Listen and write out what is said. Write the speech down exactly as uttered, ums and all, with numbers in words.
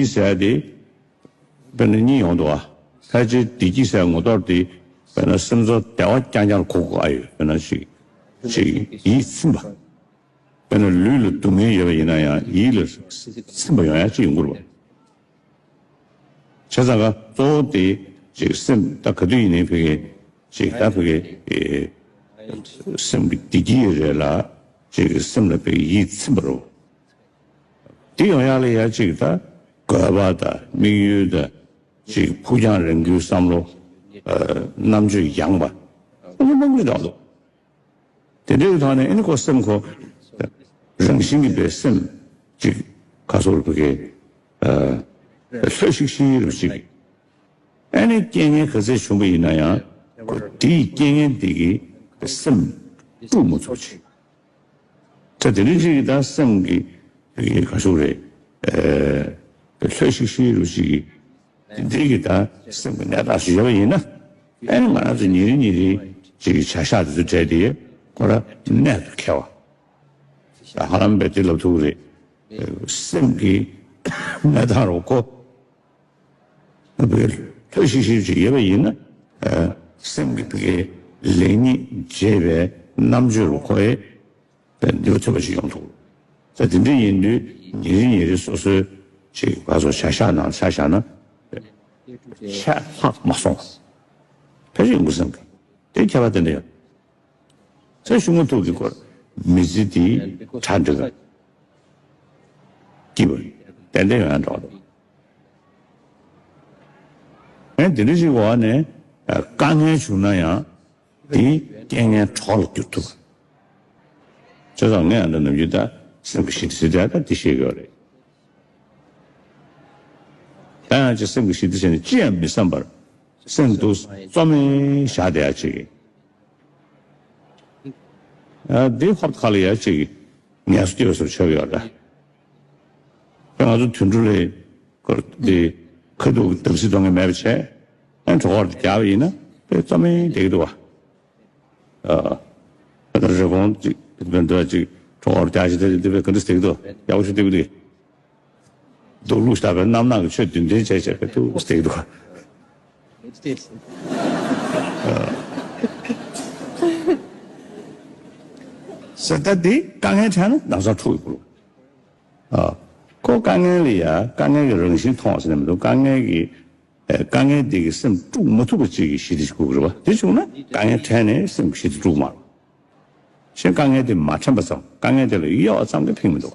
སྐྱིད་ཟེར་ཡ་དེ་དཔེར་ན་གཉིས་ཡོང་འདུག་ཨ། ཕལ་ཆེར་བདེ་སྐྱིད་ཟེར་ངོ་ཐོག་དེ་དཔེར་ན་སེམས་ཚོར་བདེ་བ་རྐྱང་རྐྱང་ལ་གོ་དགོས་ཨ་ཡོད། དཔེར་ན་ཅིག་ཅིག་ཡིད་ཚིམ་པ། དཔེར་ན་ལུས་ལ་སྡུག་བསྔལ་ཡོད་པ་ཡིན་ན་ཡང་ཡིད་ལ་ཚིམ་པ་ཡོང་ཡ་ཅིག་ཡོང་གི་རེད་པ། བྱས་ཙང་ག་གཙོ་བོ་དེ་ཅིག་སེམས་ད་ག་དུས་ཡིན་ནའི་ཕ་གི་ཅིག་ད་ཕ་གི་ཨེ་སེམས་ཀྱི་བདེ་སྐྱིད་རེད་ལ་ཅིག་སེམས་ལ་ཕ་གི་ཡིད་ཚིམ་པ་རེད། དེ་ཡོང་ཡག་ལ་ཡ་ཅིག་ད་དགོས་པ་དང་དམིགས་ཡུལ་དང་ཅིག་ཕུགས་རྒྱང་རིང་པོའི་བསམ་བློ། ཨ། རྣམ་དཔྱོད་ཡངས་པ། ཨ་ནི་མང་པོ་ཞིག་འདུག་དེ་འདྲའི་ཐོག་ནས་ཨ་ནི་ཁོ་སེམས་ཁོ་རང་བཞིན་གྱིས་པའི་སེམས་ཅིག་ཁ་སོར་བུ་གའི་ལྷོད་ཤིག་ཤིག་རུ་ཅིག་ཨ་ནི་རྐྱེན་ངན་ག་ཚད་བྱུང་བ་ཡིན་ན་ཡང་ཁོ་དེའི་རྐྱེན་ངན་དེ་གིས་སེམས་དཀྲུག་མ་ཚུགས་ཅིག་ད་དེ་འདྲ་ཅིག་ད་སེམས་ཀྱི་ག་ཚོད་རེད། ལྷོད་ཤིག་ཤིག་རུ་ཅིག་གིས་དེ་འདྲའི་གི་ད་སེམས་ཀྱི་གནས་སྟངས་ཤིག་ཡོད་པ་ཡིན་ན། ཨ་ནི་ང་རང་ཚོ་ཉིན་རེ་ཉིན་རེ་ཅིག་གི་བྱ་གཞག་དེ་ཚོ་སྤྲད་དེ་ཁོ་རང་གནད་དུ་འཁེལ་བ། ད་ཧ་ལམ་པས་དེ་ལབ་ཐུབ་ཀྱི་རེད། སེམས་ཀྱི་གནས་སྟངས་རུ་ཁོ། ལྷོད་ཤིག་ཤིག་ཅིག་ཡོད་པ་ཡིན་ན། ཨ། སེམས་ཀྱི་ཕ་གིའི་ལེགས་ཉེས་འབྱེད་པའི་རྣམ་དཔྱོད་རུ་ཁོ་ཡི་ནུས་པ་ཐོན་པ་ཞིག་ཡོང་ཐུབ། ད་དེ་འདྲ་ཡིན་དུས་ཉིན་རེ་ཉིན་རེ་སོ་སོའི་ཅིག་ང་ཚོ་བྱ་གཞག་ནང་ཆ་བཞག་ན། ཆད་ལྷག་མ་སོང་། ཕལ་ཆེར་ཡོང་གི་སེམས་ཀྱི་དེ་ཁྱད་པར་དེ་འདྲ་ཡོད། ཚེ་ཤུ་མ་ཐུག་གི་སྐོར་མི་ཚེ་འདིའི་གྲ་འགྲིག་ག་སྐྱིད་པ་ཏན་ཏན་ཡོང་ཡ་འགྲོ་འདུག་ཨེ་འདི་འདྲ་ཞིག་འོག་ནས་དཀའ་ངལ་བྱུང་ན་ཡང་དེའི་རྐྱེན་ངན་གྲོགས་ལ་འགྱུར་ཐུབ། བྱས་ཙང་ངས་ཨ་འདྲ་ནམ་རྒྱུན་ད་སེམས་ཀྱི་ཞི་བདེ་ཟེར་ད་འདི་བཤད་ཀྱི་ཡོད་རེད། ད་ཡང་ཅིག་སེམས་ཀྱི་ཞི་བདེ་བྱས་ནས་ཅི་ཡང་མི་བསམ་པར་སེམས་འདུག་རྩོམ་མེད་བཞག་བསྡད་ཡ་ཅིག་ཨ། འདི་ཧོབ་ཁ་ལ་ཡ་ཅིག་ངལ་གསོ་སྐྱེ་བ་སོགས་ཆགས་ཡོད་ར། ང་ཚོ་དུད་འགྲོ་ལས་སྐོར་འདི་ཁ་ཐུག་བརྡབ་གསིག་གཏོང་མཁན་མེད་པ་བྱས། ཨ། གྲོད་ཁོག་དེ་རྒྱག་པ་ཡིན་ན་དཔེ་རྩོམ་ཡིན་བསྡད་ཀྱི་འདུག་བ། ཨ། ད་རེ་སྐོང་ཅིག་དཔེ་འདྲ་ཅིག་གྲོད་ཁོག་རྒྱག་ཞིག་དེ་དེ་དཔེ་ག་འདྲ་བསྡད་ཀྱི་འདུག་ཡག་པོ་ཞིག་བསྡད་ཀྱི་འདུག་སྡུག་ལུག་ཞིག་ད་དཔེ་རྣམ་སྣང་གི་ཆོས་བདུན་ལྡན་བྱས་བྱས་དཔེ་ཐུག་བསྡད་ཀྱི་འདུག་བ། ཟེར་ད་འདི་དཀའ་ངལ་འཕྲད་ན་ལམ་སང་འཁྲུག་ཡོང་གི་རེད། ཨ། ཁོ་དཀའ་ངལ་ལ་ཡ་དཀའ་ངལ་གྱི་རང་བཞིན་མཐོང་བ་ཟེར་ནས་མི་འདུག་དཀའ་ངལ་གྱི་ཨེ། དཀའ་ངལ་འདི་གིས་སེམས་དཀྲུག་མ་ཐུབ་པ་ཅིག་གི་ཞི་བདེ་ཞིག་དགོས་ཀྱི་རེད་བ། དེ་བྱུང་ན་དཀའ་ངལ་འཕྲད་ནས་སེམས་ཀྱི་ཞི་བདེ་དཀྲུག་མ་རེད། གཞན་དཀའ་ངལ་དེ་མ་འཕྲད་པ་ཙམ་དཀའ་ངལ་དེ་ལ་གཡོལ་བ་ཙམ་གྱིས་ཕན་མི་འདུག